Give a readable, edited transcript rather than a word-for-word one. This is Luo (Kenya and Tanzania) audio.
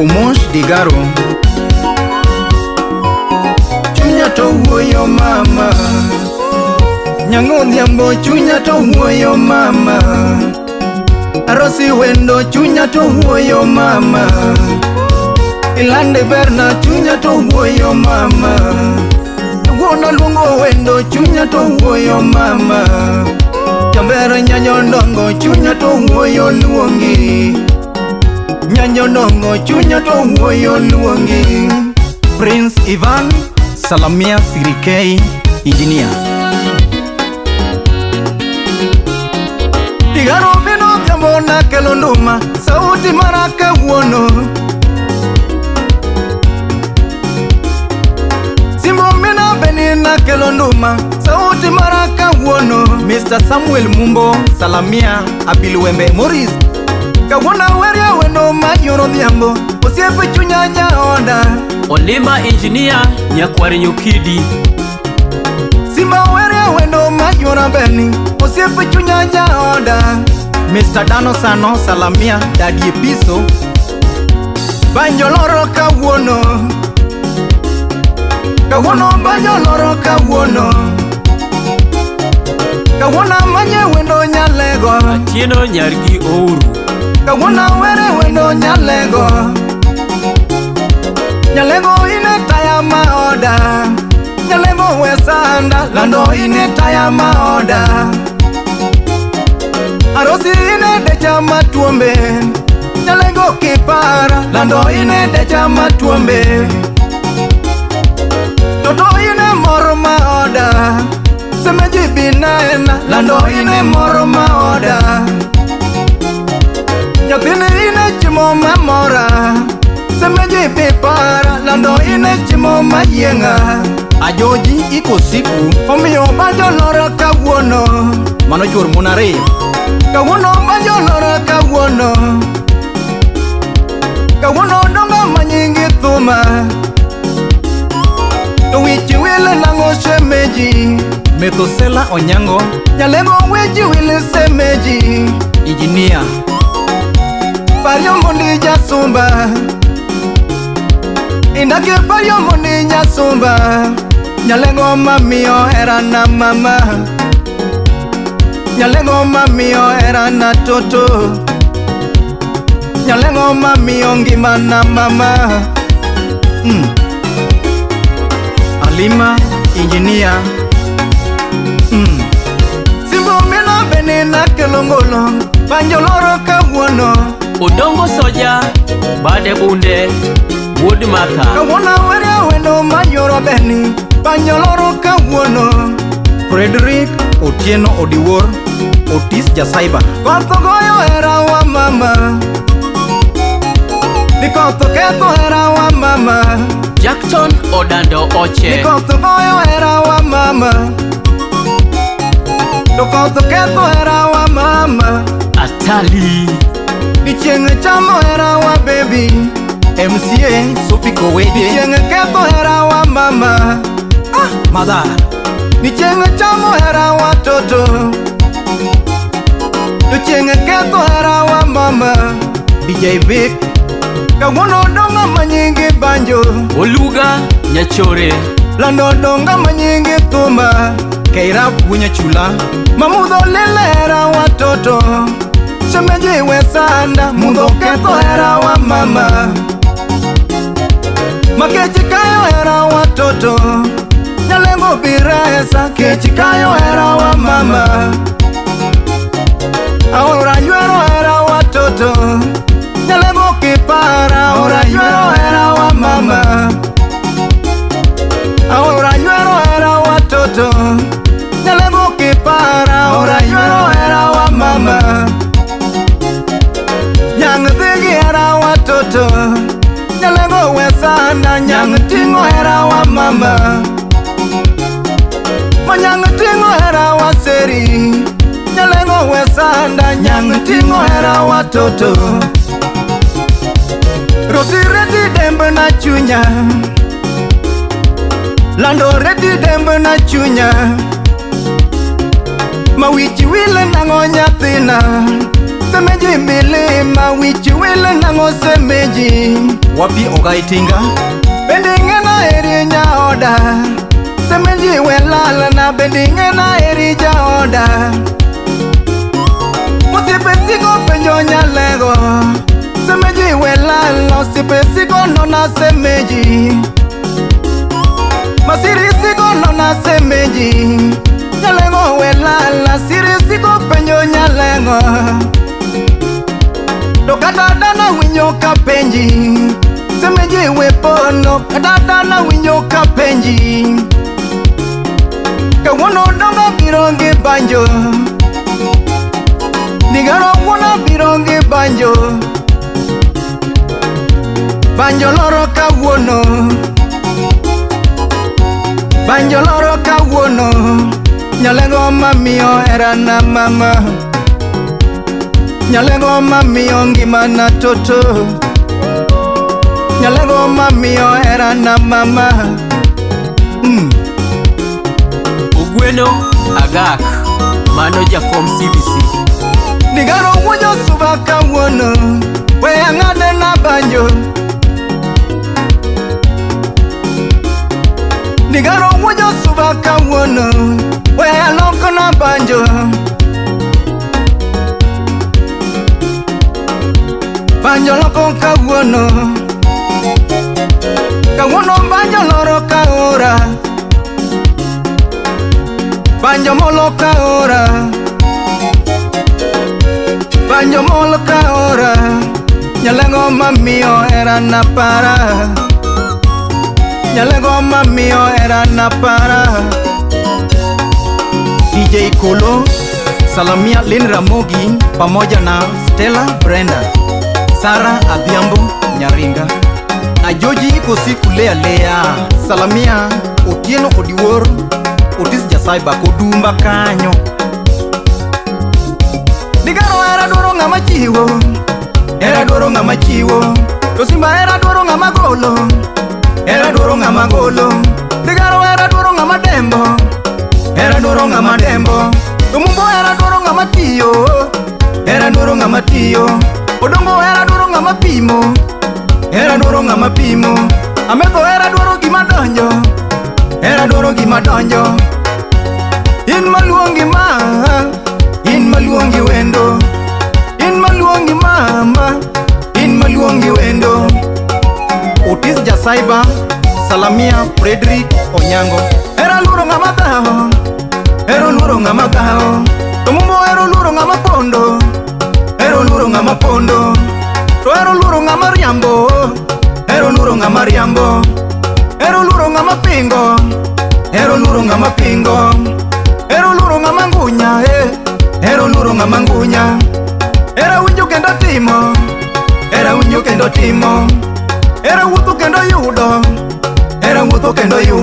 Omosh Digaro. Chunya to wuoyo mama. Nyango odhiambo chunya to wuoyo mama. Arosi wendo chunya to wuoyo mama. Ilande berna chunya to wuoyo mama. Wuono luongo wendo chunya to wuoyo mama. Jambere nyanyondongo chunya to wuoyo luongi. Nyanyondongo chunya to wuoyo luongi. Prince Ivan Salamia Sirikei Engineer. Digaro mino jambo na kelo nduma sauti mara kawuono. Simbo mina beni na kelo nduma sauti mara kawuono. Mr. Samuel Mumbo Salamia Abilwembe Morris. Kawuono weria wendo mayoro dhiambo osiepe chunya jaoda. Olima Engineer Nyakwar Nyokidi. Simba weria wendo mayoro beni osiepe chunya jaoda. Mr. Dano Sano Salamia Daddy Episo. Banjo loro kawuono. Kawuono banjo loro kawuono. Kawuono manye wendo nyalego. Atieno Nyargi Ouru. Kawuono were wendo nyalego. Nyalego ine taya maoda. Nyalego wesanda lando ine taya maoda. Arosi ine decha matuombe. Nyalego kipara lando ine decha matuombe. Toto ine moro maoda. Semeji binaena lando ine moro maoda. Nyathini ine chimo mamora. Semeji pipara lando ine chimo mayienga. Ajoji iko siku omiyo banjo loro kawuono. Mano chuor mon ariyo. Kawuono banjo loro kawuono. Kawuono dongo manyingi thuma. To wich wile nang'o shemeji. Methusela Onyango Nyalego wechi wile semeji. Engineer Pario mondi jasumba. Indake pario mondi jasumba. Nyalego mamiyo herana mama. Nyalego mamiyo herana toto. Nyalego mamiyo ngimana mama. Alima Engineer. Simbo mina bene na kelongolo banjo loro kawuono. Odongo Soja Bade Bunde Wuod Martha. Kawuono weria wendo mayoro beni banjo loro kawuono. Frederick Otieno Odiwuor Otis Jasaiba. Koth goyo hera wa mama. Ni koth ketho hera wa mama. Jackton Odando Oche. Ni koth goyo hera wa mama. To koth ketho hera wa mama. Atali. Ni chieng' chamo hera wa baby. MCA Sophie Koweje. Ni chieng' ketho hera wa mama. Ah, mother. Ni chieng' chamo hera wa toto. To chieng' ketho hera wa mama. DJ Vic. Kawuono donga manyingi banjo. Oluga Nyachore. Lando donga manyingi thuma. Keirap Wunya Chula. Mamudho lile hera wa toto. Shemeji we sanda mudho ketho hera wa mama. Makechi kayo hera wa toto. Nyalengo biresa kechi kayo hera wa mama. Aora ywero hera wa toto. Nyalengo kipara aora ywero hera wa mama. Aora ywero hera wa toto. Nyalengo kipara aora ywero hera wa mama. Nyang' dhigi hera wa toto. Nyalengo wesana nyang' ting'o hera wa mama. Ma nyang' ting'o hera wa seri. Nyalengo wesanda nyang' ting'o hera wa toto. Rosi reti dembe na chunya. Lando reti dembe na chunya. Ma wichi wile nang'o nyathina. Semeji milima wichi wile nang'o semeji. Wapi Ogai Tinga. Bende ing'ena eri nyaoda, semeji we lalana, bende ing'ena eri jaoda. Osiepe siko penjo nyalego, semeji we lala, osiepe siko nona semeji. Masiri siko nona semeji, nyalego we lala, siri siko penjo nyalego. To kata dana winjo ka penji, semeji we pondo, kata dana winjo ka penji. Kawuono dongo biro gi banjo, Digaro wuono biro gi banjo. Banjo loro kawuono, banjo loro kawuono. Nyalego mamiyo herana mama, nyalego mamiyo ngimana toto, nyalego mamiyo herana mama. Ogweno Agak, mano jakom CBC. Digaro wuoyo suba kawuono, we ang'ade na banjo. Digaro wuoyo suba kawuono, we aloko na banjo. Banjo loko kawuono, kawuono banjo loro kaora, banjo molo kaora. Banjo molo kaora, nyalego mamiyo herana para, nyalego mamiyo herana para. DJ Kolo, salamia Lin Ramogi pamoja na Stella Brenda, Sara Adhiambo Nyaringa, Ajoji iko siku lea lea, salamia Otieno Odiwuor, Otis Jasaiba kodumba kanyo. Digaro hera dwaro ng'ama chiwo, hera dwaro ng'ama chiwo, to Simba hera dwaro ng'ama golo, hera dwaro ng'ama golo. Digaro hera dwaro ng'ama dembo, hera dwaro ng'ama dembo, to Mumbo hera dwaro ng'ama tiyo, hera dwaro ng'ama tiyo, Odongo hera dwaro ng'ama pimo, hera dwaro ng'ama pimo, Ametho hera dwaro gima donjo, hera dwaro gima donjo. In maluongi ma, in maluongi wendo, in maluongi mama, in maluongi wendo. Otis Jasaiba, salamia Frederick Onyango. Hera luoro ng'ama dhawo, hera luoro ng'ama dhawo, to Mumbo hera luoro ng'ama pondo, hera luoro ng'ama pondo, to hera luoro ng'ama riambo, hera luoro ng'ama riambo, hera luoro ng'ama pingo, hera luoro ng'ama pingo, hera luoro ng'ama ngunya, hera luoro ng'ama ngunya, hera winjo kendo timo, hera winjo kendo timo, hera wuotho kendo yudo, hera wuotho kendo yudo.